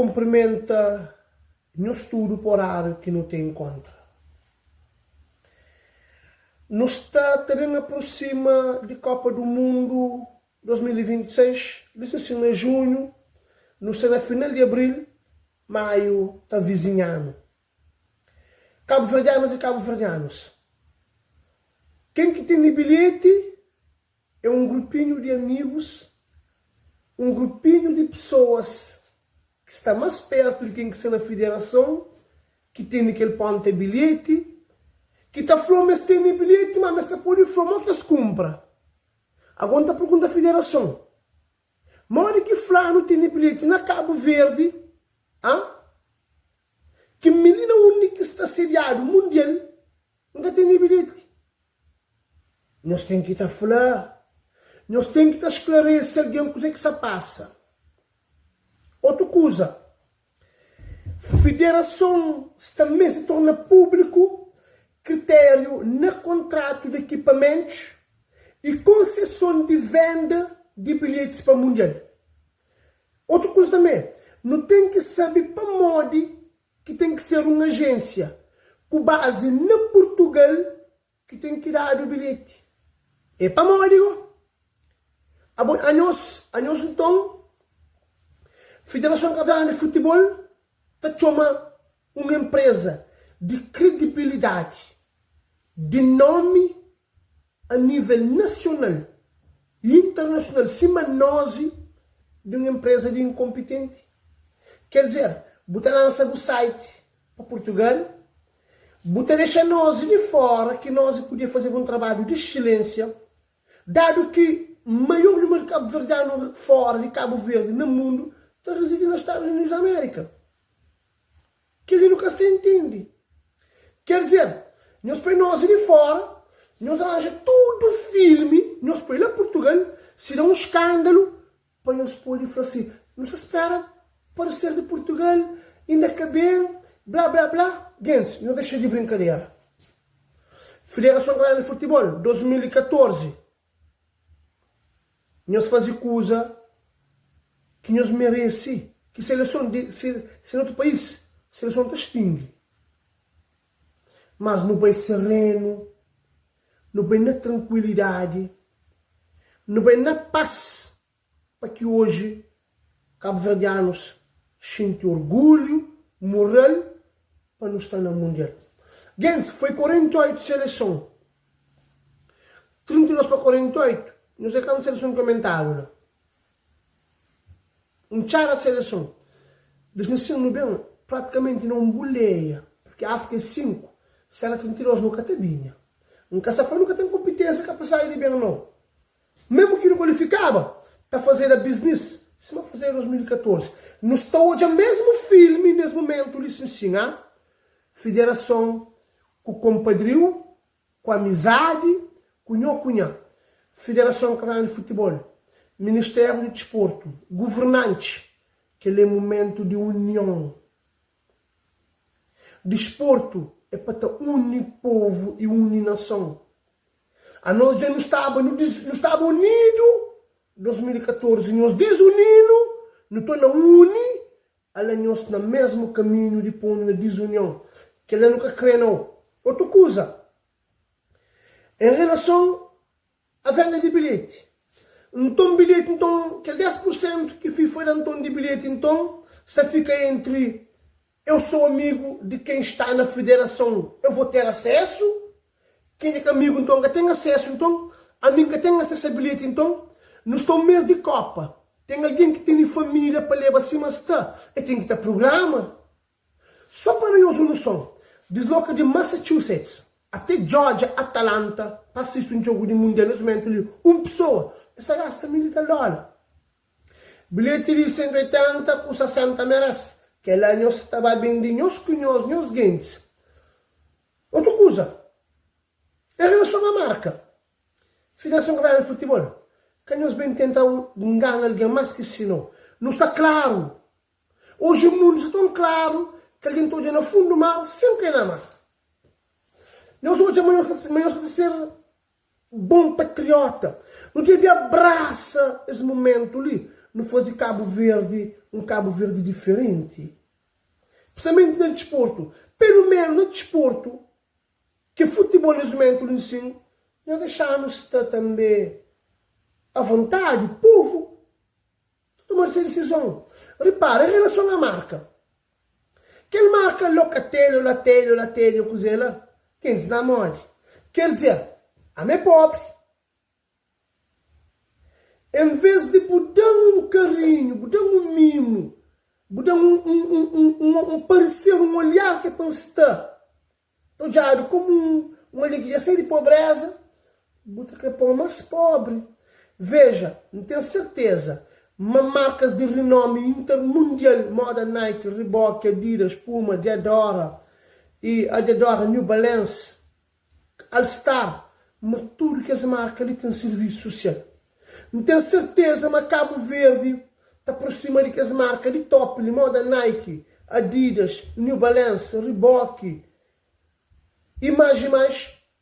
kunprimenta nhos tudu pa oráriu ki nu ta inkontra. Nu sta ta ben aprosima di Kopa du Mundu 2026, li sta sin na junhu, nu sta na final di abril, maiu ta vizinha-nu. Kabuverdianas i kabuverdianus, ken ki tene bilheti é un grupinhu di amigus, un grupinhu di pesoas ki sta más pertu di ken ki sta na fiderason, ki tene kel ponta bilheti, ki ta fla ma es tene bilheti, má ma es ka pode fla mo ki es kunpra. Agora N ta pergunta federason, modi ki flanu tene bilheti na Kabu Verdi, ah? Ki mi li na undi ki sta sediadu mundial, N ka tene bilheti. Nhos ten ki ta fla, nhos ten ki ta sklarese algen kuzê ki sa pasa. Otu kuza, Federason sta meste torna públiku kritériu na kontratu di ekipamentus i konseson di venda di bilhetis pa Mundial. Otu kuza tanbê, nu ten ki sabe pamodi ki ten ki ser un ajénsia ku bazi na Purtugal Ki ten ki dadu bilheti. É pamodi go? Abo, anhos, anhos nton, Federason Kabuverdianu di Futibol ta txoma un enpreza di kredibilidadi, di nomi a nivel nasional i internasional sima nozi di un enpreza di inkonpitenti? Ker dizer, bu ta lansa bu site pa Purtugal, Bu ta dexa nos di fora ki nos podia fazeba un trabadju di exsilensia, dadu ki maior numeru di kabuverdianu fora di Kabu Verdi na mundu ta rizidi na Stadus Unidus di Amerika. Kel-li nu ka sta intende. Ker dizer, nhos poi nos di fora, nhos ranja tudu filmi, nhos poi la Purtugal, si da un skandalu, Pa nhos pode fla si, Nu sta spera parecer di Portugal, inda ka ben, bla bla bla. Gentis, nhos dexa di brinkadera. Federason Kabuverdiana di Futibol, 2014, nhos faze kuza ki nhos merese, ki seleson di, si na otu país, seleson ta xtingi. Mas nu bai serenu, nu bai na trankuilidadi, nu bai na pas pa ki oji kabuverdianus xinti orgulhu, mural pa nu sta na mundial. Gentis, foi 48 seleson, 32 pa 48, nu sai kantu seleson ki omentadu la. Un txada seleson. Des nsin nu ben pratikamenti na un buleia, purki Afrika é 5, si era 32 nu ka ta binha. N ka sa fla nu ka ten konpitensia, kapasidadi di ben nau. Mesmu ki nu kualifikaba, ta fazeda biznis sima fazeda 2014. Nu sta odja mesmu filmi nes mumentu li sin sin, a Fiderason ku konpadriu Ku amizadi ku nho ku nha. Federason Kabuverdianu di Futibol, Ministériu di Disportu, Guvernantis, kel é mumentu di union. Disportu é pa ta uni povu i uni nason. Anos dja nu staba nu nu staba unidu 2014 nhos dizuninu, nu torna uni Ala nhos na mesmu kaminhu di ponu na dizunion. Kela nu ka kre nau. Otu kuza, en relason a venda di bilheti. Nton bilheti nton, kel 10 pur sentu ki FIFA da nton di bilheti nton sa fika entri eu sou amigu di ken sta na federason eu vou ter asesu, ken ki ka amigu nton ka ten asesu nton ami nka ten asesu a bilheti nton nu sta un mes di kopa. Ten algen ki tene família pa leba sima sta, e ten ki ta prugrama. Só pa da nhos un noson, disloka di Massachusetts ate Georgia, Atalanta, pa sisti un djogu di mundial nes mumentu li, un pesoa e sa gasta mil i tal dóla. Bilheti di 180 ku 60 meres, kela nhos ta ba bende nhos ku nhos, nhos gentis. Otu kuza, en relason a marka, Federason Kabuverdianu di Futibol, ka nhos ben tenta ngana algen más ki si no. Nu sta klaru. Oji mundu sta ton klaru ki algen ta odja na fundu mar sen kai na mar. Nhos odja ma nhos ma nhos ka ta ser bon patriota. Nu debe abrasa es mumentu li. nu faze Kabu Verdi un Kabu Verdi diferenti. Prinsipalmenti na disportu. Pelu menu na disportu, ki futibol nes mumentu li nsin, nhos dexa-nu sta tanbe avontadi, povu ta toma se disizon. Ripara, en relason a marka, kel marka Locatelli, Latelli, Latelli o kuze la, kentis na modi. Ker dizer, ami é pobri. En ves di bu da-m un karinhu, bu da-m un mimu, bu da-m un pareser, un olhar ki é pa N sta ta odjadu komu un algen ki dja sai di pobreza, bu ta kre pô-m más pobri. Veja, N ten serteza ma markas di rinomi intermundial moda Nike, Reebok, Adidas, Puma, Diadora i Adiadora, New Balance, Al Star ma tudu kes marka li ten sirvisu susial. N ten serteza ma Kabu Verdi ta aprosima di kes marka di top li moda Nike, Adidas, New Balance, Reebok i más i más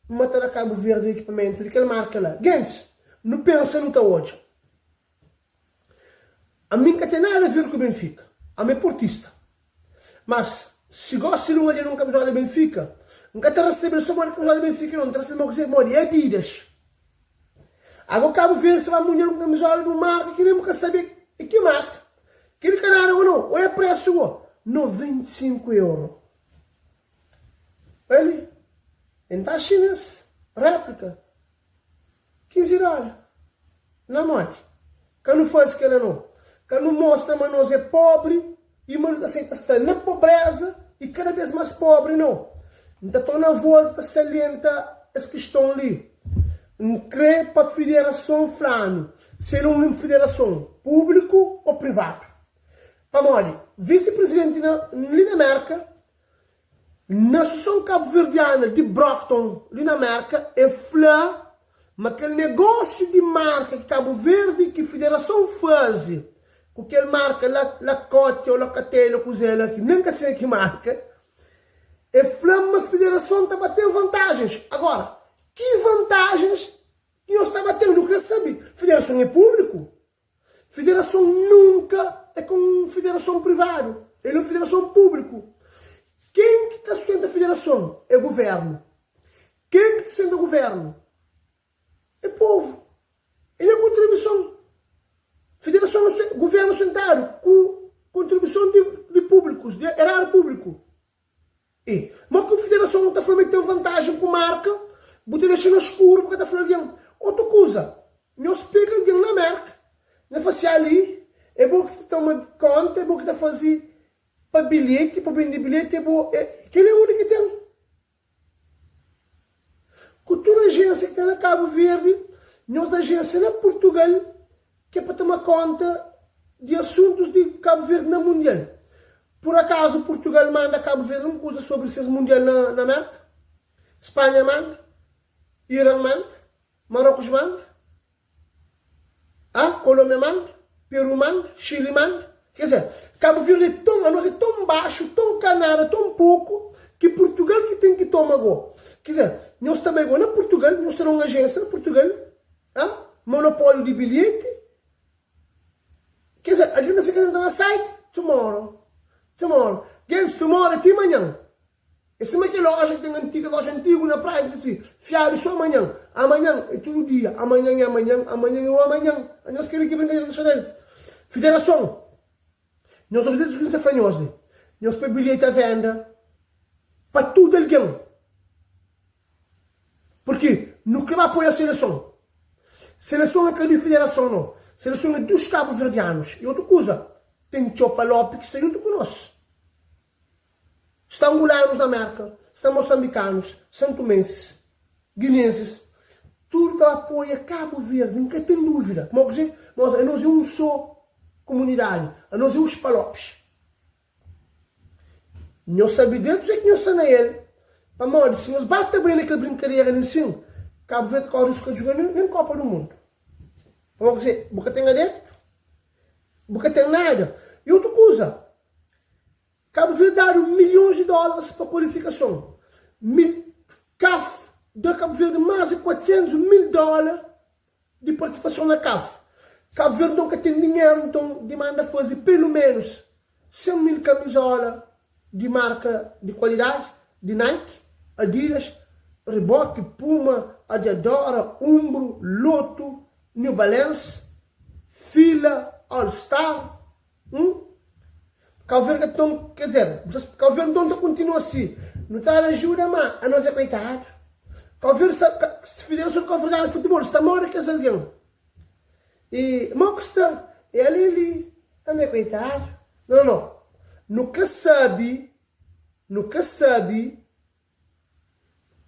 ma ta da Kabu Verdi ekipamentu di kel marka la. Gentis, nu pensa nu ta odja. Ami N ka ten nada a ver ku Benfica. Ami é portista. Mas, si gosi di un algen un kamizola di Benfica, N ka ta resebe-l so modi kamizola di Benfica no, N ta resebe-l modi modi Adidas. Ago Kabu Verdi sa ba munha un kamizola di un marka ki nen bu ka sabe é ki marka. Kel-li ka nada go no, oia presu go, 95 euro. Oia li, N ta xines, replika. 15 dóla. Na modi? Ka nu faze kela no. Ka nu mostra ma nos é pobri i ma nu ta seta sta na pobreza i kada bes mas pobri no. N ta torna volta salienta es kiston li. N kre pa fiderason fla-nu si el é un fiderason públiku o privadu. Pamodi visi-prizidenti na li na Merka Na Asosiason Kabuverdiana di Brockton, li na Merka, e fla ma kel negósiu di marka ki Kabu Verdi ki fiderason faze ku kel marka la, Lacote ô Locatelli ô kuzê la ki nen ka sai ki marka, e fla ma fiderason ta ba ten vantajens. Agora, ki vantajens ki nhos ta ba ten? Nu kre sabe. Fiderason é públiku. Federason nunka é ka un federason privadu, el é un federason públiku. Ken ki ta sustenta federason é guvernu. Ken ki ta sustenta guvernu é povu. El é kontribuison. Federason, guvernu sustentadu ku kontribuison di públikus, di eráriu públiku. E ma ku federason ta fla ma el ten vantajen ku marka, bu ta dexa na skuru bu ka ta fla algen. Otu kuza, nhos pega algen na Merka, nha fla si ali é bo ki ta toma konta, é bo ki ta faze pa bilheti, pa bende bilheti, é bo, é kel é undi ki ten. Ku tudu ajensia ki ten na Kabu Verdi, nhos ajensia na Purtugal ki é pa toma konta di asuntus di Kabu Verdi na Mundial. Pur akazu Purtugal manda Kabu Verdi un kuza sobri ses Mundial na na Merka? Spanha manda? Iran manda? Marokus manda? Ah, Kolômbia manda, Peru manda, Xili manda. Quer dizer, Kabu Verdi é ton, anos é ton baxu, ton ka nada, ton poku, ki Purtugal ki ten ki toma go. Quer dizer, nhos ta bai go na Purtugal, nhos ta da un ajénsia na Purtugal, ah, monopóliu di bilheti. Quer dizer, algen ta fika ta entra na site, tomorrow, tomorrow. Gentis, tomorrow é ti manhan. É sima kel loja ki ten antiga, loja antigu na praia, ki ta fiadu so amanhan. Amanhan é tudu dia, amanhan é amanhan, amanhan é o amanhan. Anhos kebe ki brinkadeira ta sta nel. Fiderason, nhos obi dretu ki N sta fla nhos li. Nhos poi bilheti a venda pa tudu algen. Purki nu kre ba apoia seleson. Seleson é ka di fiderason no. Seleson é dus kabuverdianus. I otu kuza, ten txeu palopi ki sta djuntu ku nos. Sta angulanus na Merka, sta mosambikanus, santumensis, guinensis, tudu ta apoia Kabu Verdi, N ka ten duvida. Kuma ku si? Nos, anos é un so kumunidadi, anos é os palopes. Nhos sabe dretu kuzê ki nhos sta na el, pamodi si nhos ba ta bai na kel brinkadera li nsin, Kabu Verdi ta kóre risku ka djuga nen Kopa du Mundu. Kuma ku si? Bu ka ten adeptu, bu ka ten nada. I otu kuza, Kabu Verdi dadu milhons di dólaris pa kualifikason. Mil, CAF da Kabu Verdi más di 400 mil dóla di partisipason na CAF. Cabo Verde nton ka ten dinheru nton di manda faze pelu menus 100 mil kamizola di marka di kualidadi di Nike, Adidas, Reebok, Puma, Adiadora, Umbro, Lotto, New Balance, Fila, All Star, hum? Cabo Verde ka ton, quer dizer, Cabo Verde nton ta kontinua si, nu ta da ajuda ma anos é koitadu. Cabo Verde sta, Federason Cabo-Verdiana di Futebol sta moda kes algen. E mo ku sta e ali li ami é koitadu. No no nu ka sabi nu ka sabi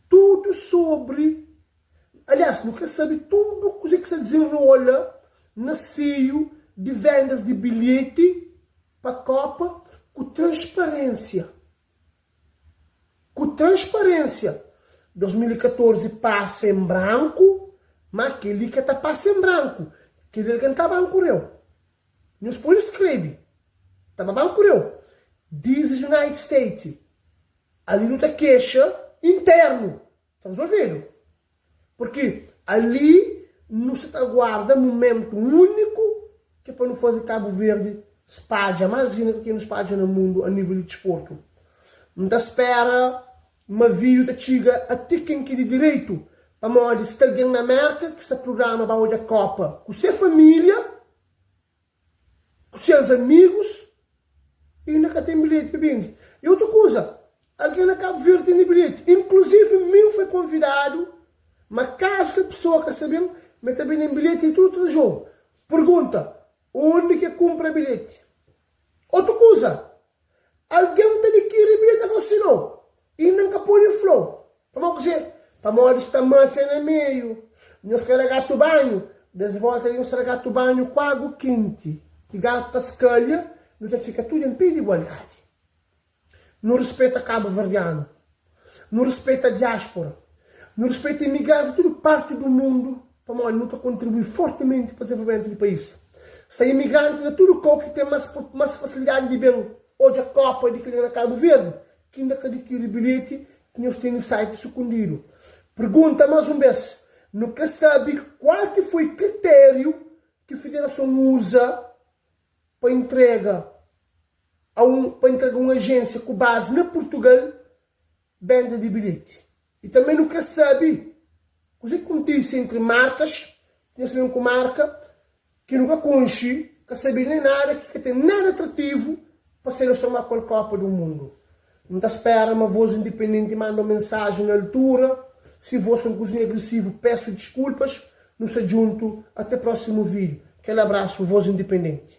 tudu sobri alias nu ka sabi tudu kuze ki sta dizenrola na seiu di vendas di bilheti pa kopa ku transparensia. Ku transparênsia, 2014 pasa en branku, má kel-li ka ta pasa en branku. Kel-li algen ta ba nkureu. Nhos pode skrebe, ta ba ba nkureu. This is United States. Ali nu ta kexa internu. Ta rezolvedu. Purki ali nu sa ta guarda mumentu úniku ki é pa nu faze Kabu Verdi spadja más inda ki nu spadja na mundu a nível di disportu. N ta spera ma vídiu ta txiga ate ken ki di direitu, pamodi sta algen na Merka ki sta prugrama ba odja Kopa ku se família, ku ses amigus i inda ka ten bilheti pa bindi. I otu kuza, algen na Kabu Verdi tene bilheti, inkluzivi mi N foi konvidadu, ma kazu kel pesoa ka sa ben, mi ta bende-m bilheti di tudu otu jogu. Pergunta, undi ki e kunpra bilheti? Otu kuza, Algen ta dikiri bilheti ta fla si no, inda N ka pode fla-u. Pamodi kuzê? Pamodi sta máfia na meiu. Nhos ka da gatu banhu, des volta li nhos ta da gatu banhu ku agu kenti, ki gatu ta skalia, nu ta fika tudu en pé di igualdadi. Nu rispeta kabuverdianu, nu rispeta diáspora, nu rispeta imigrantis di tudu parti du mundu, pamodi nu ta kontribui fortimenti pa dizenvolvimentu di país. Sta imigranti na tudu kau ki ten mas mas fasilidadi di ben odja kopa di kel-li na Kabu Verdi, ki inda ka dikiri bilheti ki nhos tene site sukundidu. Pergunta mas un bes, nu ka sabi kual ki foi kritériu ki federason uza pa intrega a un pa intrega un ajensia ku bazi na Purtugal benda di bilheti. I tanbe nu kre sabe kuze ki kontise entri markas, ki nhos ta ben ku marka ki nu ka konxe, ka sabe nen nada, ki ka ten nada atrativu pa seleson ba kual Kopa du Mundu. N ta spera ma Voz Independenti manda un mensajen na altura. Si voz foi un kuzinha agresivu, pesu diskulpas. Nu sta djuntu ate prosimu video. Kel abrasu, Voz Independenti.